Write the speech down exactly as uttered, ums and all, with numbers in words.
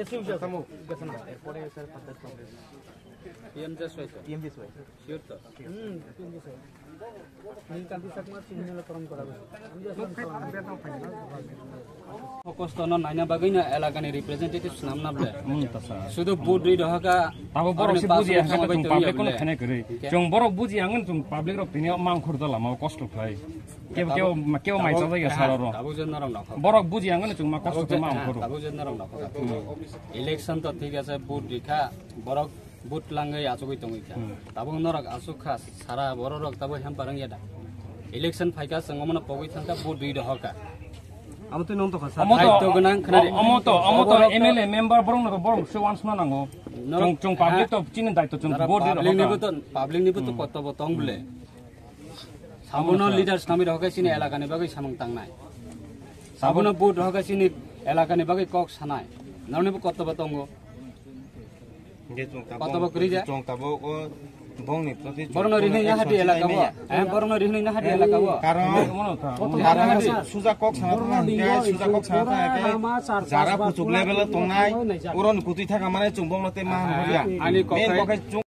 SU sir, গেছে না। এরপরে স্যার ফাদার কংগ্রেস। পিএমজেএসওয়াই স্যার। পিএমজেএসওয়াই। শিওর তো? হুম, পিএমজেএসওয়াই। নীলকান্তি চাকমা চিহ্ন তরণ করা হয়েছে। আমি যে আসলে সালাম। Kosto no naina bagwi no elaka ni representative swnam na ble. Hmm, ta sa. Sudu vote dui doha ka. Tabo borok si buji ang kata chung public kono khene kwrwi. Chung borok buji ang chung public rok tini mang khur dala ma kosto khlai. Kebo, kebo, kebo mai chajak ya sara ro. Tabuk je norok nokho. Borok buji ang no chung ma kosto khe ma ang khuru. Tabuk je norok nokho. Election to thik ase, vote rikha, borok vote langwi achugwi tongwi kha. Hmm. Tabuk norok achuk kha, sara borok rok tabuk hempa rang ya da. Election phaikha, chwng omono pogwi thangkha, vote dui dohor kha. Amo twi nong tokha, sir. Omo to, daityo gwnang khna di. Omo to, omo to Oborok to M L A member borok no borok se wansna nango. Norok chung, chung public to chini daityo chung vote di public ni dohor bo kha. To, public ni bo to kotobo tong bole. Sabono leader swnamwi rohorkhe chini elakani bagwi samung tangnai. Sabono vote rohorkhe chini elakani bagwi kok sanai. Norokni bo kotobo tongo. Hingke chwng tabuk, kotobo kwrwi de. Chwng tabuk o bongni proti chwng borokno rihini action nahadi elaka bo. Sinai maya. Eh, borokno rihini nahadi elaka bo. Karon, karon suja kok sana thangna hingke suja kok sana thangna hingke jara kuchuk level o tongnai, uroni kutui thaka mane chwng bongno tei mahan horia. Ani kok main hai kok hai chwng